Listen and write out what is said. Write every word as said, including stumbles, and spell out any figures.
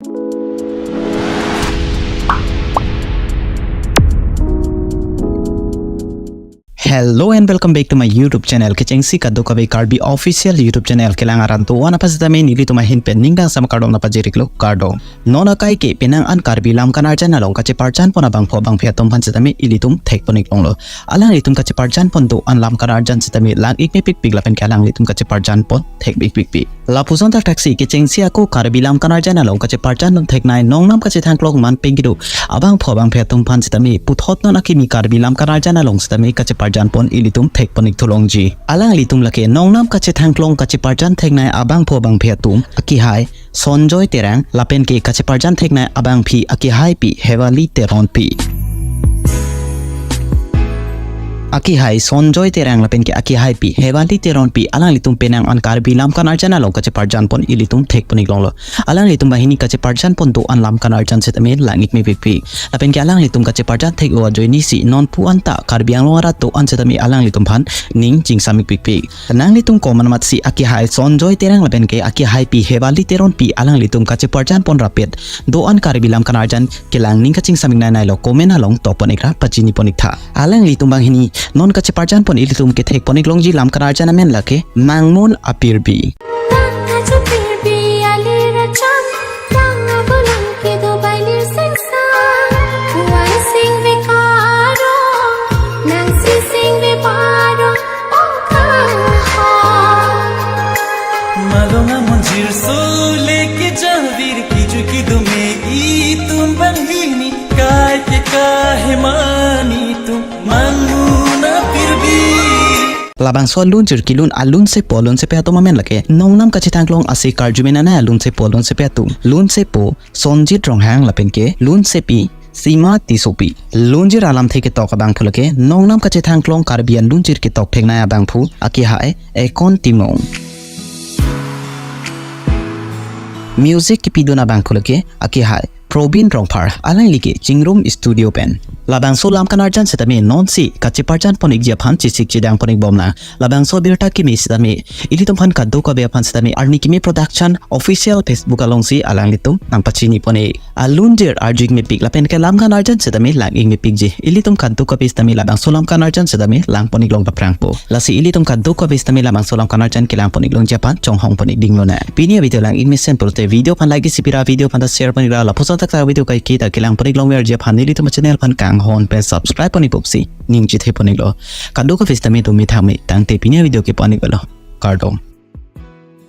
Hello and welcome back to my YouTube channel. Kechengsi kadokave Karbi official YouTube channel kelang arat do-an aphan sitame nelitum ahin pen ning kangsam kardom nangpajir-iklo, kardom. Non akai ke penang an Karbi lam kan-arjan along kacheparjan pon abangphu abangphi atum aphan sitame ilitum thekpon-ik longlo. Alanglitum kacheparjan pon do-an lam kan-arjan sitame lang-ik mepikpik lapen ke alanglitum kacheparjan pon thekpikpikpik. Lapuson thakthak si kechengsi ako Karbi lam kan-arjan along kacheparjan pon theknei nongnam kachethangklong man pen kedo abangphu abangphi atum aphan sitame puthot non akimi Karbi lam kan-arjan along sitame kacheparjan pon ilitum thekpon-ik thu longji. Alanglitum lake nongnam kachethangklong kacheparjan theknei abangphu abangphi atum akihai Sonjoy Terang lapen ke kacheparjan theknei abangphi akihaipi Hewali Teronpi. Akihai Sonjoy Terang lapen ke akihaipi Hewali Teronpi alanglitum penang an Karbi lam kan-arjan along kacheparjan pon ilitum thekpon-ik longlo. Alanglitum banghini kacheparjan pon do-an lam kan-arjan sitame lang-ik mepikpik. Lapen ke alanglitum kacheparjan thek-o ajoine si nonpu anta Karbi Anglong arat do-an sitame alanglitum aphan ning chingsam-ik pikpik. Nanglitum komat matsi akihai Sonjoy Terang lapen ke akihaipi Hewali Teronpi alanglitum kacheparjan pon rapet do-an Karbi lam kan-arjan kelang ning kachingsam-ik nei nei lo comment along topon-ik ra pachini pon-ik tha. Alanglitum banghini non kacheparjan pon ilitum kethekpon-ik longji lam kan-arjan amen lake Mangmun Apirbi. Tang kachupirbi aliracham, tang abulang kedo bailir sengsa. Puan singve karo, nangsi singve paro, ong kaha. Malong amonjir sole kejavir kejui kedo me itum banghini, kai ke kahe mani tum Mangmun Apirbi. Labangso alunjir kelun alunsepo alunsepi atum amen lake nongnam kachethangklong ase karju me nanai alunsepo alunsepi atum. Lunsepo Sonjit Ronghang lapen ke lunsepi Sima Tissopi. Lunjir alamthe ketok abangphu lake nongnam kachethangklong Karbi alunjir ketok theknei abangphu akihai Ekon Timung. Music kepidun abangphu lake akihai Probin Rongphar, alangli ke Chingrum Studio pen. Labangso lam kan-arjan sitame nonsi kacheparjan pon-ikji aphan chesik chedang pon-ik bomlang. Labangso abirta kimi sitame ilitum aphan kadokave aphan sitame Arni Kimi Production official Facebook alongsi alanglitum nangpachini pon-ik. Alunjir arju-ik mepik lapen ke lam kan-arjan sitame lang-ik mepikji. Ilitum kadokave sitame labangso lam kan-arjan sitame lang pon-ik long paprangpo. Lasi ilitum kadokave sitame labangso lam kan-arjan kelang pon-ik longji aphan chonghong pon-ik ding lonang. Pini avideo lang-ik mesen pulote video aphan like isi pira, video aphan ta share pon-ik ra, lapuson thakthak video kaike ta kelang pon-ik longverji aphan nelitum channel aphan kanghon pen subscribe pon-ik pusi ning chethe pon-iklo. Kadokave sitame tumi thame tangte pini avideo ke pon-ik lo. Kardom.